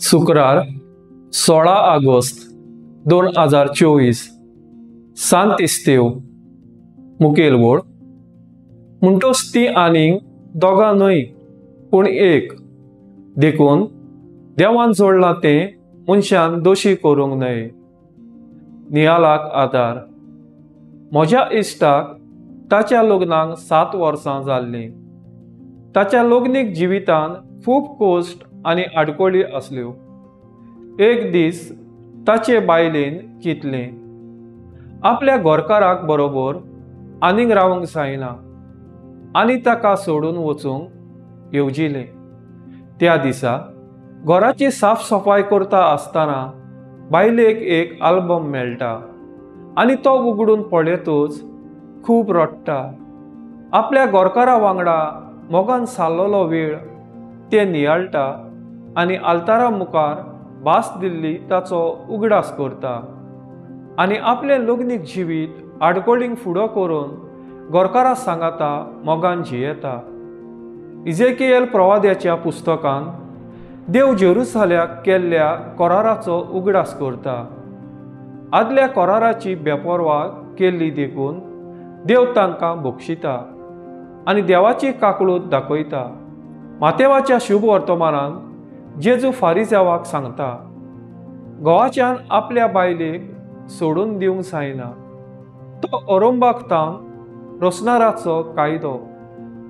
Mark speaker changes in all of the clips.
Speaker 1: शुक्रार 16 ऑगस्ट 2024 सांत इस्तेव मुखेल वळ म्हणटोच ती आनीक दोगां न्हय पूण एक. देखून देवान जोडलां तें मनशान दोशी करूंक न्हय. नियालाक आदार. म्हज्या इश्टाक ताच्या लग्नाक 7 वर्सां जाल्लीं. ताच्या लग्नीक जिवितान खूब कश्ट आनी आडखळी आसल्यो. एक दीस ताचे बायलेन चिंतलें, आपल्या घरकाराक बरोबर आनीक रावंक जायना आनी ताका सोडून वचूंक येवजिलें. त्या दिसा घराची साफ सफाय करता आसतना बायलेक एक आल्बम मेळटा आनी तो उगडून पळयतच खूब रडटा. आपल्या घरकारा वांगडा मोगान सारलेलो वेळ ते नियाळटा आनी आल्तारा मुखार भास दिल्ली ताचो उगडास करता आनी आपलें लग्नीक जिवीत आडखळींक फुडो करून घरकारा सांगाता मोगान जियेता. इजेकिएल प्रवाद्याच्या पुस्तकान देव जेरुसाल्याक केल्ल्या कराराचो उगडास करता. आदल्या कराराची बेपर्वा केल्ली देखून देव तांकां बक्षिता आनी देवाची काकळूत दाखयता. मातेवाच्या शुभ वर्तमानान जेजू फारिजावाक सांगता, घोवाच्यान आपल्या बायलेक सोडून दिवंक जायना. तो अरंबाक तावन रोसणाराचो कायदो,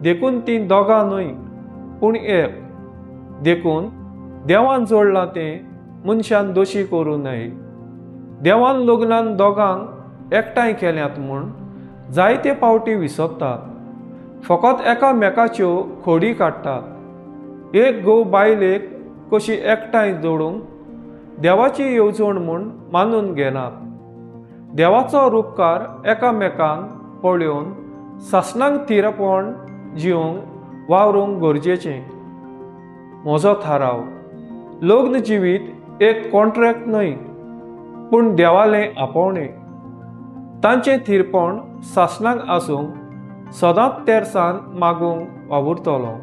Speaker 1: देखून तीं दोगां न्हय पूण एक. देखून देवान जोडलां तें मनशान दोशी करूं नये. देवान लग्नान दोगांक एकठांय केल्यात म्हूण जायते पावटी विसरतात, फकत एकामेकाच्यो खोडी काडटात. एक घोव बायलेक कशी एकठांय जोडूंक देवाची येवजण म्हूण मानून घेनात. देवाचो रुपकार एकामेकांक पळोवन सासणांक थिरपण जिवंक वावरूंक गरजेचें. म्हजो थाराव, लग्न जिवीत एक कॉन्ट्रॅक्ट न्हय पूण देवालें आपोवणें. तांचें थिरपण सासणांक आसूंक सदांच तेरसान मागूंक वावुरतलो.